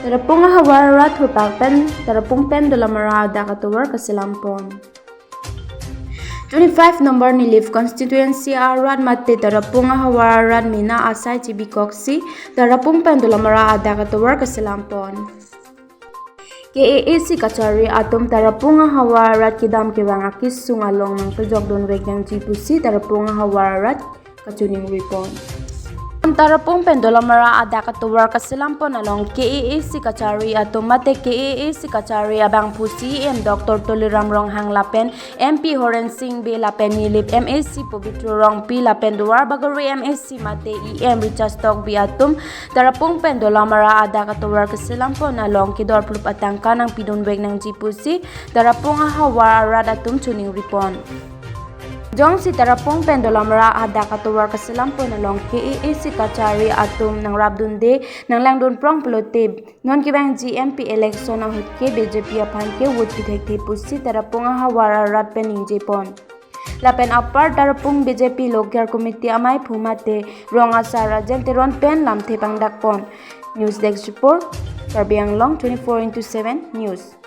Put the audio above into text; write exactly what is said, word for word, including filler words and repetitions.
Tarapung ahavar arat thurpak pen Tarapung pen Dolamara adak atovar kaselam pon. Twenty-five number Nilip constituency arat mate Tarapung ahavar arat mena asai chibikoksi Tarapung pen Dolamara adak atovar kaselam pon. K A A C kachari atum Tarapung ahavar arat kedam kevang akesung along nangkejok dunvek nangji pusi Tarapung ahavar arat kachiningri pon. Tarapung pen Dolamara adak atovar kaselam pon along K A A C kachari atum mate K A A C kachari abangphu C E M Doctor Tuliram Ronghang lapen M P Horen Sing Bey lapen Nilip M A C Pobitro Rongpi lapen Duarbagori M A C mate E M Richard Tokbi atum Tarapung pen Dolamara adak atovar kaselam pon along kedorplup atangka nangpidunvek nangji pusi Tarapung ahavar arat atum chiningri pon. Jongsi Tarapung pen Dolamara adak atovar kaselam pon along K A A C kachari atum nangrapdunde nanglangdun prong pulote non kevangji M P election ahut ke B J P aphan ke vote pithekthe pusi Tarapung ahavar arat pen ningje pon. Lapen apar Tarapung B J P Local Committee amaiphu mate rong asar Rajen Teron pen lamthe pangdak pon. News Desk Report, Karbi Anglong twenty-four into seven News.